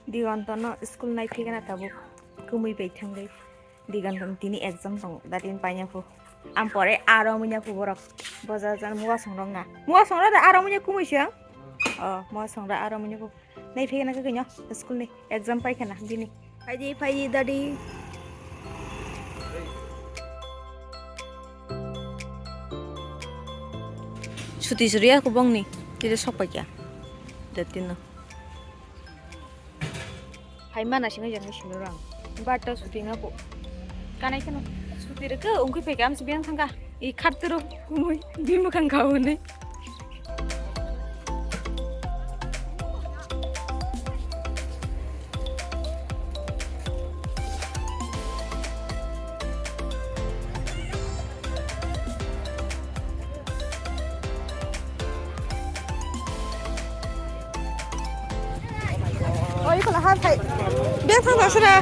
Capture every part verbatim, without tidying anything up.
Digonto no school nai phikna tabuk kumui bai thangwi. Digonto no tini exam tong, datin paina phu. Am pore aro muina phu borok. Boja jan mua song rok nga. Mua song rok da aro muina kumui se. Oh, mua song rok aro muina phu. Nai phikna khe kino school ni exam pai khana bini. Phaidi, phaidi, dadi. Suti suriya kubong ni. Tiri sok paikya. Datin no. Hai mana singa jang sino rang. Bata suti nga ko. Kanai kano. Suti reke ungkui peke am sibiang thangka. I khat turu kumui bimukang kau ni. Oi, kola ha thai. Bag thang thang sira.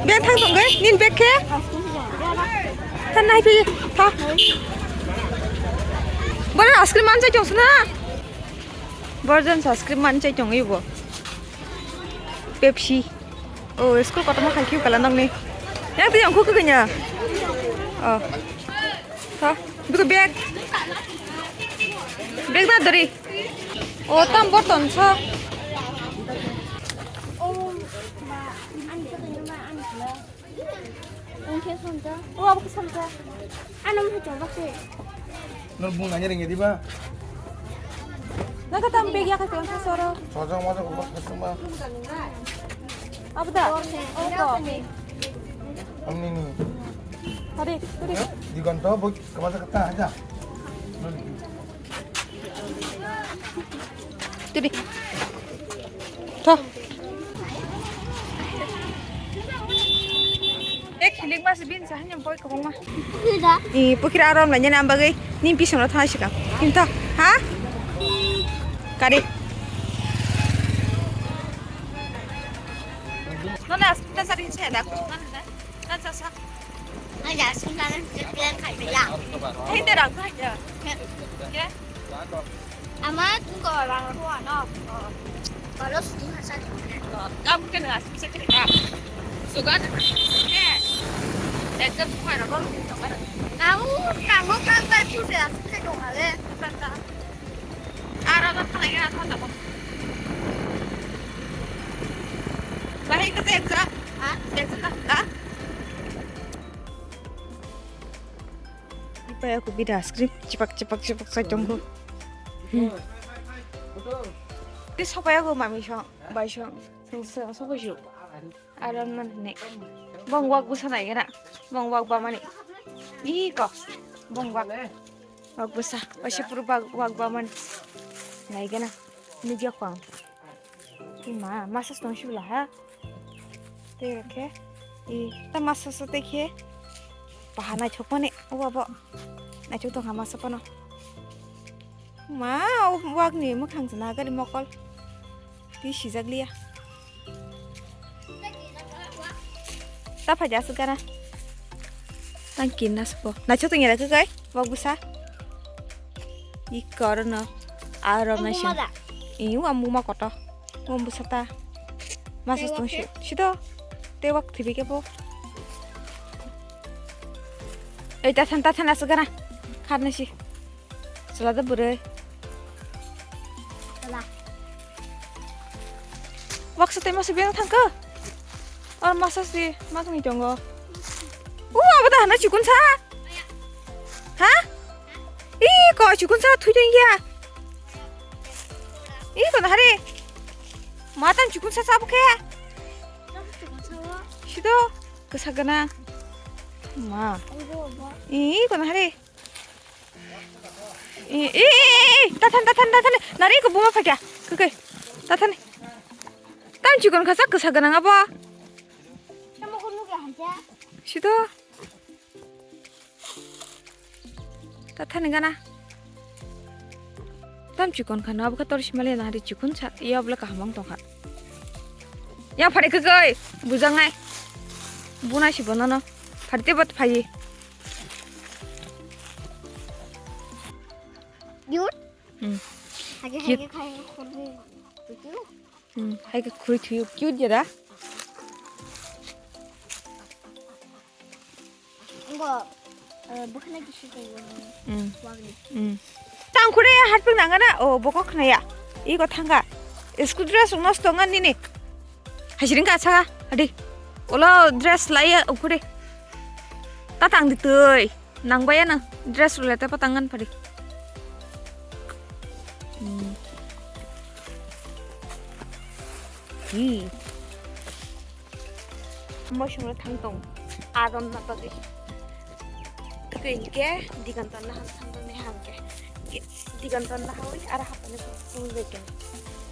Bag thang thang gai, nin bag khe. Than nai phi, tha. Bora ice cream man chai chong sina. Borjan ice cream man chai chong ibo. Pepsi. Oh, school kotoma khai khiu kala nokni. Yang twi yang khu kanya. Oh. Ha, biko bag. Bag na dori. Oh, tam borton sa. Oh, ma, ani ka tanya ma ani ka. Ang khe samja. Oh, abo khe samja. Ano mo chobak se. Nor bung nanya ringe diba? Nang ka tam bag ya ka tong sa soro. Soja moja ko bak suma. Abo da. Oh, ko. Amni ni. Hari, hari. Di ganto bo kama sa kata aja. Tiri. Tho. Ek hilik mas bin sa hanyam poi kobong ma. Pukhira. I pukhira arom la nyana bagwi nim pisong thang sikam. Kim tho. Ha? Kari. Nona asta sari se da. Nona. Kan sasa. Ada sumbangan plan kaya. Hei, tidak, enggak ya. Ya. Ama tu ko orang tua no. Kalau sudah masa tu. Kamu kena asli saya cerita. Suka. Eh. Exam semua orang baru kita mana? Kamu, kamu kan tadi udah saya dong ale. Ara na thang ya thang ba. Bahai ka exam. Ha? Exam na. Ipai aku bida ice cream, chipak, chipak, chipak, sai tongko. Hmm. Ti sopai aku mami so, bai so, so, so, so, so. Aram nan ne. Bong wak busa nai gana. Bong wak ba mani. Iko. Bong wak. Wak busa. Wasi puru wak, wak ba mani. Nai gana. Ni jok pang. Ima, masa stong shula ha. Te rakhe. I, ta masa sa te khe. Paha nai chok mani. Oba bo. Nai chok tong ha masa pano. Ma, o wak ni mukhang jana gari mokol. Ti sijak liya. Ta phai aswk gana. Tang kin na sbo. Na chotong yara kai. Wak busa. I kor no. Aro na shin. I wa muma koto. Wak busa ta. Masa stong shi. Shido. Te wak thibi ke bo. Ei ta than ta than aswk gana. Khat na shi. Chwla da bwrwi. Chwla. Waksa tei masa biyang thangkha. Ar masa si makni tongo. U abo da hana chikun sa. Ha? I ko chikun sa thui tong ya. I ko na hari. Matan chikun sa sab khe. Sido kesa gana. Ma. I ko na hari. I, i, i, i, i, tathan, tathan, tathan. Nari ko buma phakya. Kukai. Tathan. Tam chikon khasa kesa ganang abo. Sido. Tathan gana. Tam chikon khana abo khator simale nari chikon sa. Iya obla kahamang tongkha. Ya phari kukai. Bujangai. Buna si bonono. Phari te bot phayi. Yun? Hmm. Hage, hage, hage, hage. Hmm, hai ke khuri thuyu cute jera. Bo, eh, bukhana kisi tongwi. Hmm. Wagni. Hmm. Tang khuri hat pung nangana. Oh, bokok khna ya. Iko thanga. School dress nosto ngan nini. Hasiring ka saka. Adi. Olo dress laiya khuri. Ta tang di tui. Nang baya nang dress rule te patang ngan pari. Hmm. Hi. Mo shong thang tong. Aron na pagi. Ke ke digan ton na han thang tong ne ham ke. Ke digan ton na hawi ara hapane pung be ke.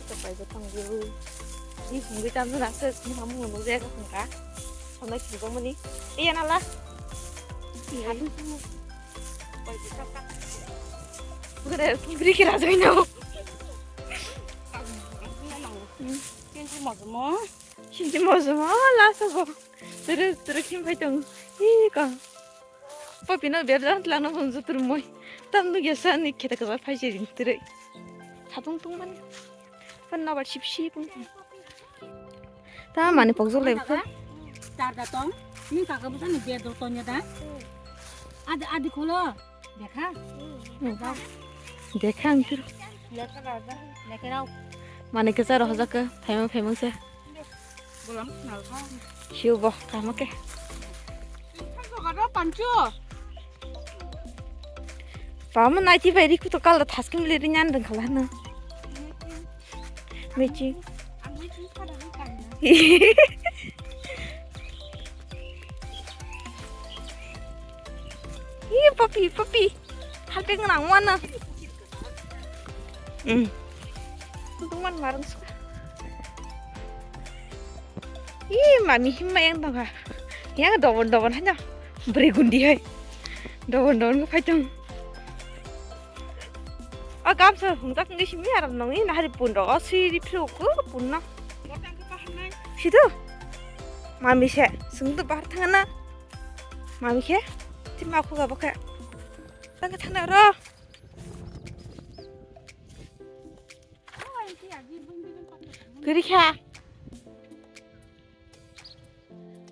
To pai be tong gu. Di pung be tam na se ni hamu no je ka pung ka. Hona ki go mani. Iya na la. Iya. Biri kira jai na. Kintu mojomo. Kintu mojomo la sobo. Tere tere kim pai tong. Ih ka. Papi no bebda lang na bung jutur moi. Tam nu gesa ni kheta kaza phai je ring tere. Satung tung mani. Pan na bar sip sip. Ta mani pokjak lai kha. Dar da tong. Ni kaka busa ni bed do tonya da. Adi adi kholo. Dekha. Dekha ang turu. Lekha da da. Lekha rao. Mani kesa roh jaka. Phaimang phaimang se. Bolam nal kha. Siu bo kama ke. Kha joga da pancho. Pama naiti bai ri kuto kal da thaskim le ri nyan dang khala na. Meci. Ih, papi, papi. Hake nang mana. Hmm. Untung man marang suka. Ih, mami himma yang tong ha. Yang dobon dobon hanya. Beri gundi hai. Dobon dobon ko phai tong. O gamsa hungjak ngi simi aram nong ni nahari pun ro o siri phru ku pun na. Situ. Mami se sung tu bahar thang na. Mami khe. Ti ma khu ga bokhe. Tang thang na ro. Giri kha.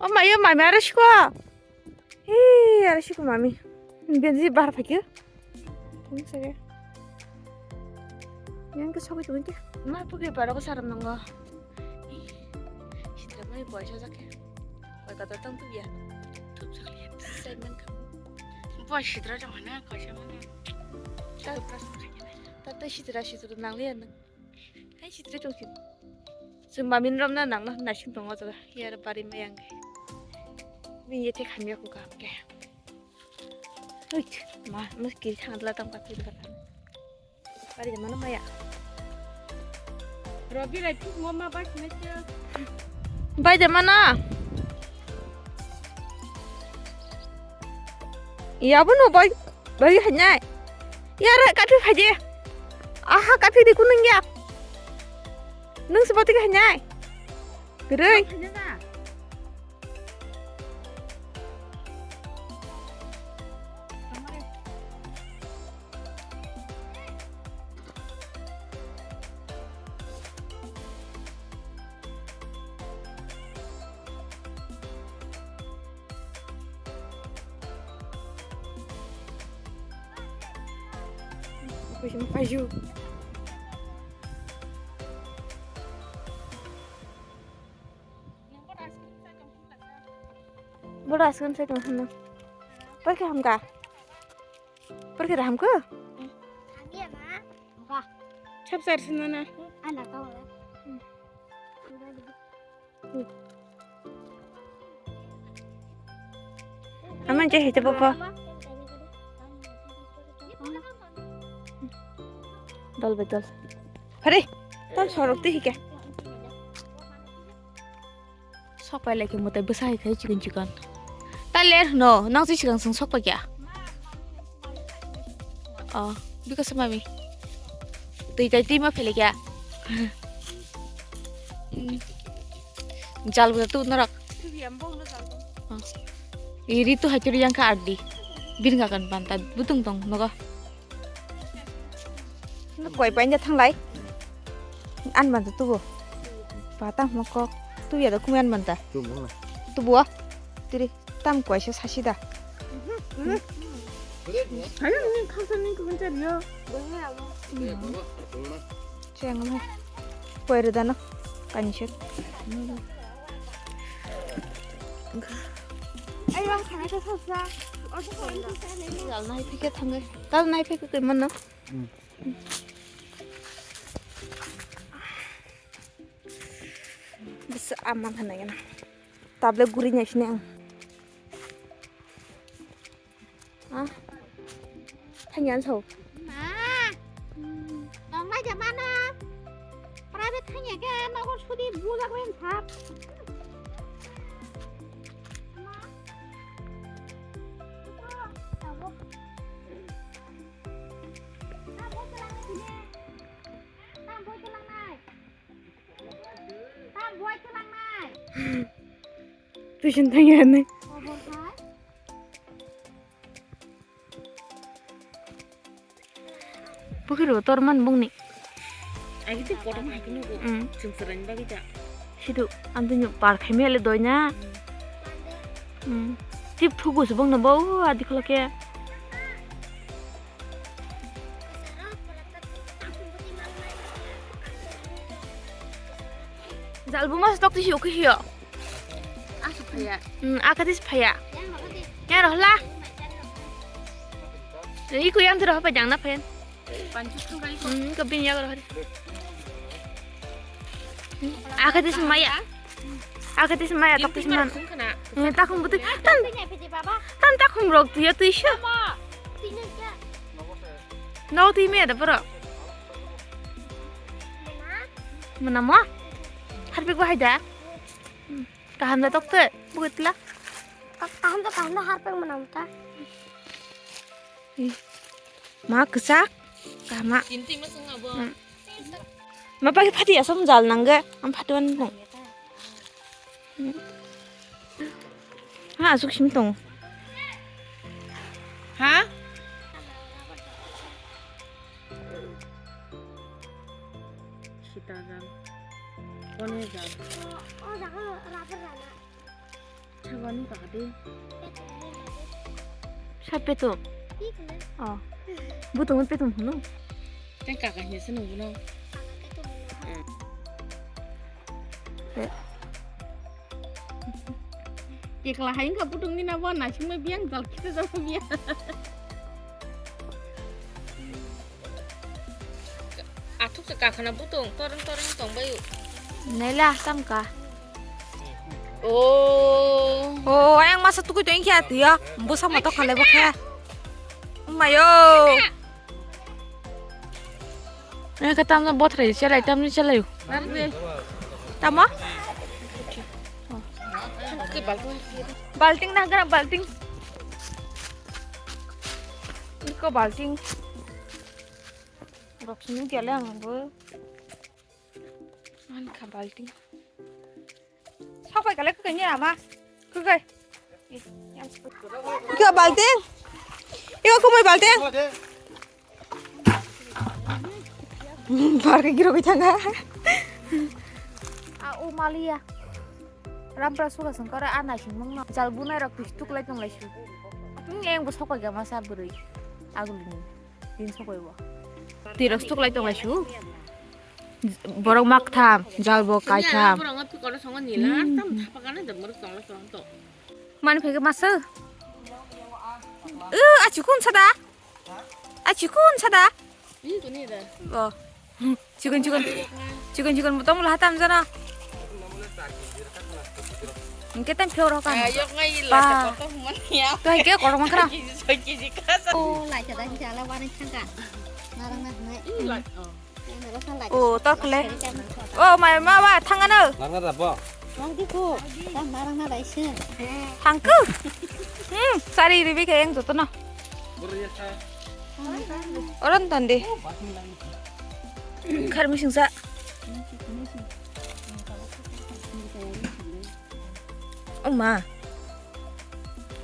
O mayo mami aro siko. Hei, aro siko mami. Benji bar phaikhe. Tong sege. Yang ke sogwi tong ke. Ma pugri baro ko saram nango. Sitra mai boy sa jake. Boy ka to tong tu ya. Tup sa liya. Sai man ka. Boy sitra jong hana ko sa man. Ta ta sitra sitra nang liya nang. Hai sitra tong sini. Chwng mami romna nangna naising tongo jaga. Yar bari mayang. Bini yethe khamya ko kaham khe. Ui, ma, ma kiri thang la tam ka kiri ka. Bari de mana maya. Robi lai phik mo ma bai sini che. Bai de mana. Ya bo no bai, bai hanai. Ya ra ka phi phaje. Aha ka phi di kunung ya. Nung se bati ka hanai. Gurui. Kuching paju. Bora aswk sai tong hwnna. Porkhe hamka? Porkhe da hamkha? Sab sar sinana. Aman je hete popo. Dol be dol. Hare, tam sorok twi hike. Sok pai lai khe mwtai bwsa hai khai chikon chikon. Ta ler hwno, nang se sikang swng sok pai kya? Oh, bikasa mami. Twi tai twi ma phele kya? Jal bwsa tu norok. Oh. Iri tu hai churi yang kha ardi. Bini kakan panta butung tong nogo. Koi painja thanglai. An man tu tubo. Patang mo kok. Tu ya da kumian manta. Tu mo na. Tu buah. Tiri tam kuaisa sasi da. Ayo, ini khasa ni kumian tadi ya. Cheng mo. Koi re da no. Kani sek. Ayo, ang khana sa sa. Dal nai phike thangai. Dal nai phike koi mano. Bisa aman hanai na. Tablet guri nyai sini ang. Ah. Thangya so. Ma. Nong lai jama na. Private thangya ke nogo sudi bula ko yang thap. Ma. Tabuk. Tabuk kelang ni sini. Tabuk kelang nai. Tuition thangya ni. Bukiro tor man bungni. Agi tu kotor ma hakino ko. Hmm. Chwng chwraini bagwi da. Sidu, ang tini par khaimya le doina. Hmm. Tip thugu se bongno bo, uh, adi kholo khe. Jalbu mas tok tisi ukhi hiyo. Asuk phaya. Hmm, akatis phaya. Ya rohla. Iku yang tu roh pa jangna phayan. Panchuk thang kali ko. Hmm, ko bin ya roh. Akatis maya. Akatis maya, toktis man. Eh, takhum buti. Tan, tan takhum rok tuya tuisa. No tui me da bro. Mana mo? Harpik bahai da. Hmm. Kaham da tokte, bukitla. Ka-, kaham da, kaham da harpik mana mo ta. Ih. Ma kwchak, kaham ma. Tintwi ma swngo bo. Hmm. Ma pagi phati asam jal nangge, am phati wan nung. Hmm. Ha, asuk sim tong. Ha? Sita jal. Kone jal. O, o jaga rubber rana. Sabani kaka de. Sa peto. Oh. Butong peto hunu. Tei kaka hiya se nungguno. Eh. Kekla hai wngkha butong ni nabo naisingma biyang jal kisa jabo biyang. Athuk se kakhana butong toreng toreng tongbai. Naila tamka. Oh. Oh, ayang masa tukui tong khe atuya. Busa moto khale bo khe. Mayo. Eh, ka tamno bothrai chelai, tamni chelai. Tamo? Balting na gara balting. Iko balting. Box ni gele ang bo. Man kha balting. Sapai kale kukai ni ama. Kukai. Iko balting. Iko kumui balting. Bar ke giro bitanga. A o maliya. Rampra suka sangkara a naising mangno. Jal bunai rok twi tuklai tong lai su. Eng bo sokai ga masa bwrwi. Agulini. Din sokai bo. Twi rok tuklai tong lai su. Borok maktham, jal bo kaitham. Borok ma tukaro songo nila, tam thapakana da borok tongla tong to. Mani phege masa. Uh, achikun sada. Achikun sada. Ih, kuni da. Oh. Chikun chikun. Chikun chikun botong lah tam jana. Engke tam pheo rok kan. Yok ngai la. To hai ke korok mangkra. Oh, lai chada jala wani thangka. Narang na nai. Oh, tor khle. Oh, mai ma ba thangano. Narang da bo. Thangku. Hmm, sari ribi ke yang joto no. Oron tandi. Kharmi singsa. Oh ma.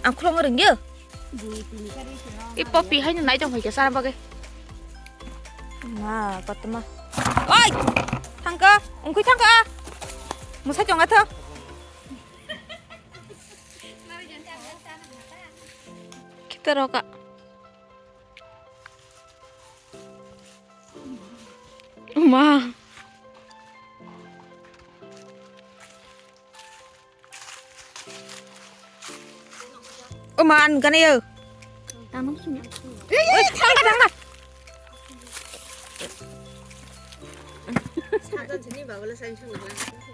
Ang khulong ringyo. I popi hai nai tong hai ke sana bagai. Ma, kotoma. Oi! Thangka, ungkui thangka. Musa chonga tho. Kita roka. Uma. Uma, an gana yo. Tangma sini. Oi, tangma, tangma.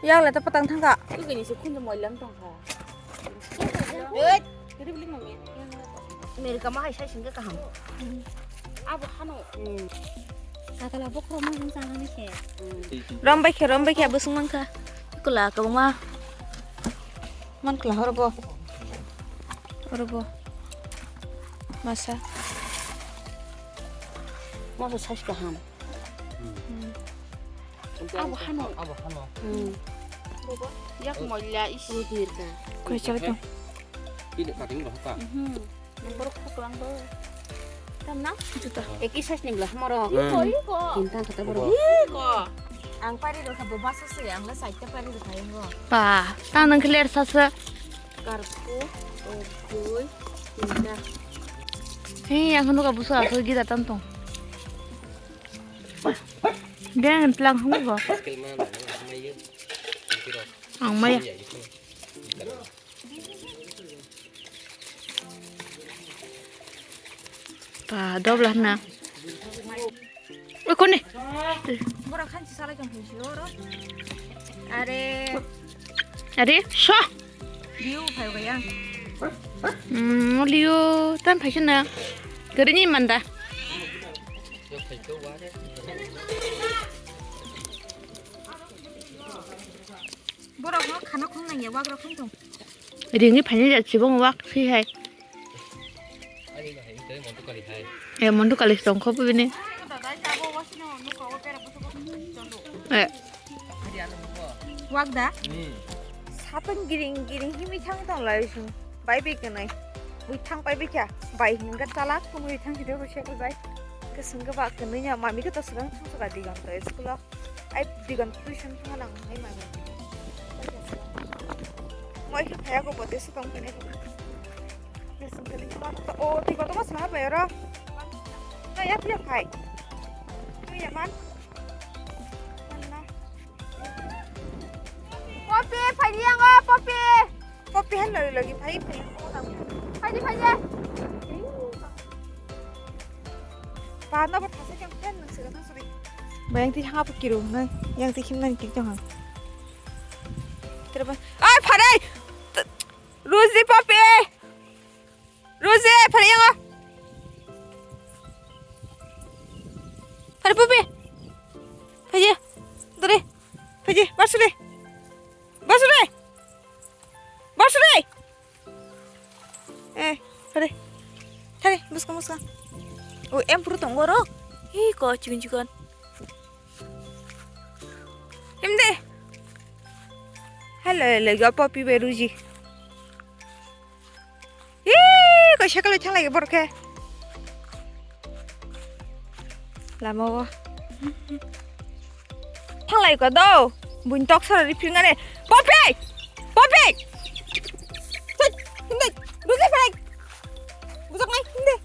Yang le ta patang thangka. Ini si khunju moilang tongkha. Oi. Mereka mah hai sai singga kaham. Abo hano. Sakala bokro mah hung sanang ni khe. Rom bai khe, rom bai khe, abo sung mangkha. Kula kabangma. Man kula hor bo. Hor bo. Masa. Masa size kaham. Abo hano. Abo hano. Yak moila is. Koi chalo to. Ini cutting lo ka. Borok khoklang bo. Tam na? Juta. Eki size ni bla hamaro. Iko, iko. Kinta kata borok. Iko. Ang pari rokha bo basa se, ang la side ta pari rokha ingo. Pa, ta nang clear sasa. Karku, orkui, kinta. Hei, ang nuka busa aku gita tantong. Dia yang pelang hong ko. Ang maya. Pa, dobla na. Oi, kone. Bora khanchi salai tong phai sio ro. Are. Are, so. View phai ga yang. Hmm, liu tan phai sina. Gari ni manda. Borok no khana khum nang ya, wak rok khum tong. Ringni phaini ja chibong wak si hai. E mondu kali tong kho bini. E. Wak da? Satong giring giring himi thang tong lai sung. Bai bai kanai. Bui thang bai bai kya. Bai hinga chala kunu thang sidi bai. Kesung ke ba kanai ya mami ke to sugang thang suga digang to school. Ai digon tuition thang lang ai mami. Moi khe phaya go bote se tong kene. Kesung kene ma to o ti ko to mas ma ba ro. Na ya ti phai. Tu ya man. Popi phai yang o Popi. Popi han lagi lagi phai phai. Phai di phai di. Ba na ba thasa kang pen nang sira thasa bi. Ba yang ti hanga pu kiru na yang ti him nan kik jang. Tera ba. Ai pharai. Ruzi Popi. Ruzi pharai yang. Pharai Popi. Phai di. Dore. Phai di. Basuri. Basuri. Basuri. Eh, thare. Thare, buska, buska. O, em puru tongo ro. Hi, ko, chikon, chikon. Em de. Hello, hello, ga Popi bai Ruzi. Hi, ko, sekalo thanglai borok khe. Lama o. Thanglai ko do. Buin tok sara ri phingane. Popi! Popi! Thut, hindi. Buji pharai. Bujak nai, hindi.